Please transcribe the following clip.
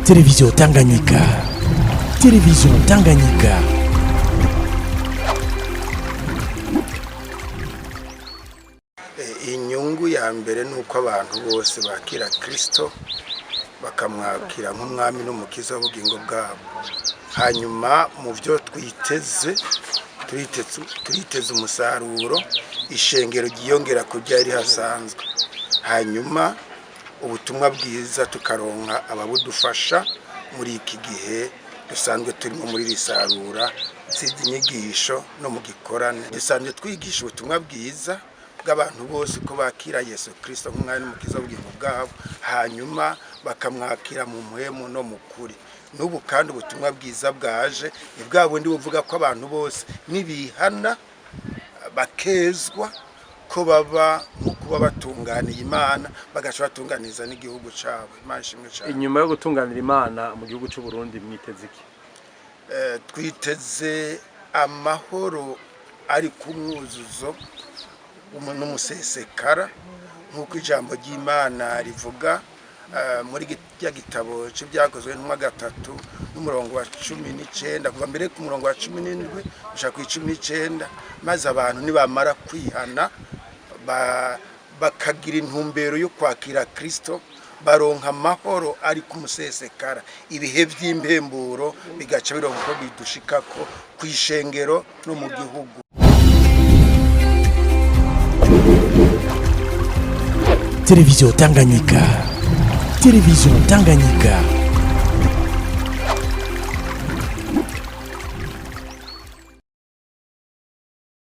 Television Tanganyika. Television Tanganyika. Inyungu ya mbere ni uko abantu bose bakira Kirisito, bakamwakira nk'umwami n'umukiza w'ubugingo bwabo. Hanyuma mu byo twiteze, turiteze umusaruro, ishengero ryiyongera ku ryari hasanzwe, hanyuma ubutumwa bwiza tukaronka ababudufasha muri iki gihe dusanzwe turimo muri risarura nsizi inyigisho no mu gikorane. Dusanzwe twigisha ubutumwa bwiza bw'abantu bose ko bakira Yesu Kirisito nk'umwami n'umukiza w'ubugingo bwabo, hanyuma bakamwakira mu muhemu no mu kuri. N'ubu kandi ubutumwa bwiza bwaje ni bwa bundi buvuga ko abantu bose nibihana bakezwa ko baba mu kuba batunganiye Imana, bagaca batunganiza n'igihugu cyabo. Imana ishimwe cyane. Inyuma yo gutunganira Imana mu gihugu cy'u Burundi, mwiteze iki? Twiteze amahoro ari ku mwuzuzo n'umusesekara, nk'uko ijambo ry'Imana rivuga muri rya gitabo cy'Ibyakozwe n'Intumwa 3 n'umurongo wa 19, kuva mbere ku murongo wa 17 gushika ku 19: maze abantu nibamara kwihana bakagira intumbero yo kwakira Kristo, baronka amahoro ari ku musesekara, ibihe by'impemburo bigaca bironka uko bidushikako ku ishengero no mu gihugu. Television Tanganyika. Television Tanganyika.